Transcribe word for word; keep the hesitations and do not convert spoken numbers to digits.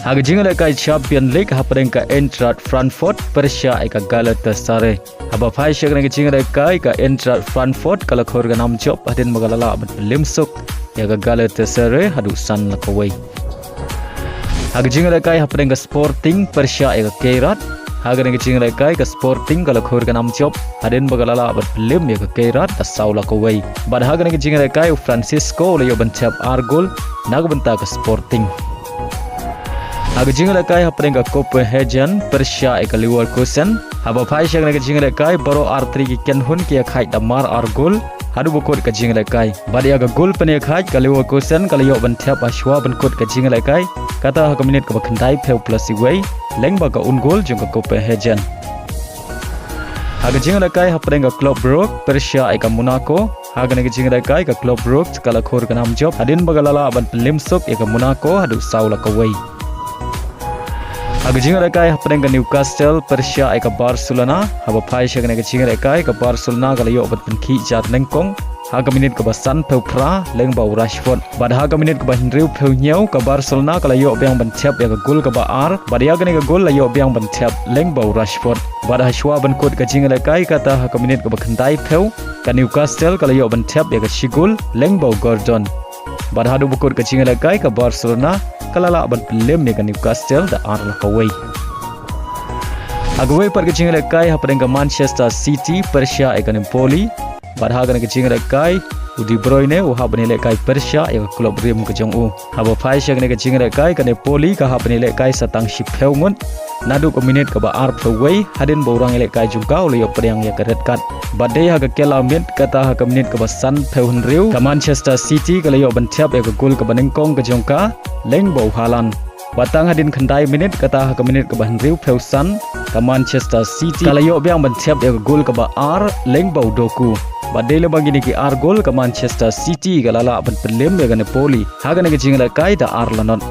Ha ka jingïalehkai Champion League hapdeng ka Eintracht Frankfurt pyrshah ïa ka Galatasaray. Haba phai sha kane ka jingïalehkai ka Eintracht Frankfurt ka la khur ka nam jop hadien ba ka la lah ban pynlem suk ïa ka Galatasaray haduh san la kawei. Ha ka jingïalehkai hapdeng ka Sporting pyrshah ïa ka Kairat. Ha kane ka jingïalehkai ka Sporting ka la khur ka nam jop hadien ba ka la lah ban pynlem ïa ka Kairat da saw la kawei. Bad ha kane ka jingïalehkai u Francisco u la ïoh ban thep ar gol na ka bynta ka Sporting. Ha ka jingïalehkai hapdeng ka Copenhagen pyrshah ïa ka Leverkusen. Haba phai sha kane ka jingïalehkai baroh ar tylli ki kynhun ki ïakhaid da mar ar gol haduh ba kut ka jingïalehkai. Bad ïa ka gol pynïakhaid ka Leverkusen ka la ïoh ban thep hashwa ban kut ka jingïalehkai, kata ha ka minit kaba khyndai phew plus iwei, lyngba ka un gol jong ka Copenhagen. Ha ka jingïalehkai hapdeng ka Club Brugge pyrshah ïa ka Monaco. Ha kane ka jingïalehkai ka Club Brugge ka la khur ka nam jop hadien ba ka la lah ban pynlem suk ïa ka Monaco haduh saw la kawei. Ha ka jingïalehkai hapdeng ka Newcastle pyrshah ïa ka Barcelona. Haba phai sha kane ka jingïalehkai ka Barcelona ka la ïoh ban pynkhih jar nyngkong ha ka minit kaba san phew phra lyngba u Rashford. Bad ha ka minit kaba hynriew phew hynñiew ka Barcelona ka la ïoh biang ban thep ïa ka gol kaba ar. Bad ïa kane ka gol la ïoh biang ban thep lyngba u Rashford. Bad hashwa ban kut ka jingïalehkai kata ha ka minit kaba khyndai phew ka Newcastle ka la ïoh ban thep ïa ka shi gol lyngba u Gordon. Bad haduh ba kut ka jingïalehkai ka Barcelona ka la lah ban pynlem ïa ka Newcastle da ar la kawei. Ha kawei pat ka jingïalehkai hapdeng ka Manchester City pyrshah ïa ka Napoli. Bad ha kane ka jingïalehkai u De Bruyne u hap ban ïalehkai pyrshah ïa ka club rim ka jong u. Haba phai sha kane ka jingïalehkai ka Napoli ka hap ban ïalehkai sa tang shiphew ngut naduh ka minit kaba ar phew wei hadien ba u rangïalehkai jong ka u la ïoh pdiang ïa ka red card. Bad dei ha ka kylla miet kata ha ka minit kaba san phew hynriew ka Manchester City ka la ïoh ban thep ïa ka gol kaba nyngkong ka jong ka lyngba u Haaland. Bad tang hadien khyndai minit kata ha ka minit kaba hynriew phew san ka Manchester City ka la ïoh biang ban thep ïa ka gol kaba ar lyngba u Doku. Bad dei lyngba kine ki ar gol ka Manchester City ka la lah ban pynlem ïa ka Napoli ha kane ka jingïalehkai da ar la not.